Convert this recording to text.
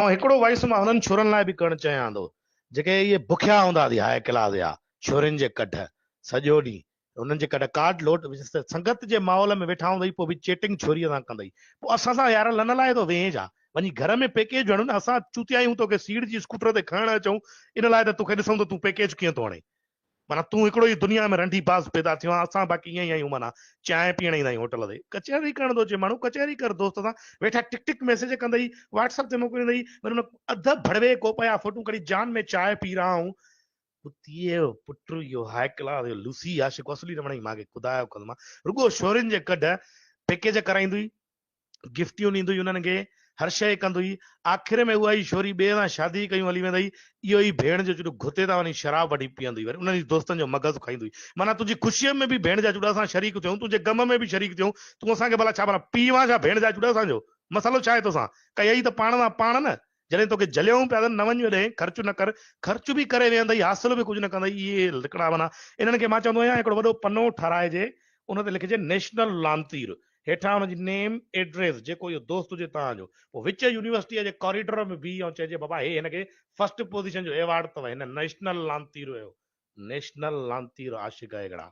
ائون هڪڙو وائس مان هنن ڇورن لاء به ڪرڻ چاهيان ٿو جيڪي اهي بکيا هوندا ٿي هاء ڪلاس جا ڇورين جي ڪڍ سڄو ڏينهن انهن جي ڪڍ ڪارڊ لوٽ سنگت جي ماحول ۾ ويٺا هوندئي پوء به چيٽنگ ڇوريء سان ڪندئي پوء اسان سان يار لن لاء ٿو ويهين ڇا وڃي گهر ۾ پيڪيج هڻ نه اسان چوتيا آهيون توکي سيڙجي اسڪوٽر تي کڻڻ اچون ان لاء ته توکي ڏسون ته تون پيڪيج ڪيئن ٿو هڻين. معنيٰ تون هڪڙو ئي دنيا ۾ رنڊي باز پيدا ٿيو آهين، اسان باقي ائين ئي آهيون معنيٰ چانهه پيئڻ ايندا آهيون هوٽل تي. ڪچهري ڪرڻ ٿو اچي ماڻهو ڪچهري ڪر دوست سان ويٺا ٽڪ ٽڪ ميسيج ڪندئي واٽس اپ تي موڪليندئي وري ان اڌ ڀڙوي ڪوپ جا فوٽو ڪڍي جان ۾ چانهه پي رها هون ڪتيء جو پٽ اهو هاء ڪلاس اهو لوسي عاشق اصلي نه وڻئي مان کي خدا جو قسم رڳو شورين جي ڪڍ پيڪيج ڪرائيندوئي گفٽيون ڏيندو هئي انهن کي، هر شيء ڪندو هئي، آخر ۾ اها ئي شوري ٻئي سان شادي ڪيون هلي ويندي هئي، اهو ئي ڀيڻ جو چڏو گهتي تان وڃي شراب وٺي پيئندو هئي، وري انهن ئي دوستن جو مغز کائيندو هئي، معنيٰ تنهنجي خوشيء ۾ به ڀيڻ جا چڏا اسان شريڪ ٿيون، تنهنجي غم ۾ به شريڪ ٿيون، تون اسان کي ڀلا ڇا ڀلا پيء وان ڇا ڀيڻ جا چڏا اسان جو مسئلو ڇا آهي توسان، ڪيئي ته پاڻ سان پاڻ نه، جڏهن توکي جهليائون پيا ته نه وڃ هيڏانهن خرچ نه ڪر، خرچ به ڪري ويهندئي حاصل به ڪجهه نه ڪندئي، اهي لڪڙا معنيٰ انهن کي مان چوندو آهيان هڪڙو وڏو پنو ٺهرائجي ان تي لکجي نيشنل لانتير هيٺان ان جي نيم، ايڊريس، جيڪو اهو دوست هجي توهان جو، پوء وچ يونيورسٽيء جي ڪاريڊور ۾ بيهي ۽ چئجي بابا هي هن کي فرسٽ پوزيشن جو ايوارڊ اٿو، هن نيشنل لانتير هيو، نيشنل لانتير عاشق هڪڙا.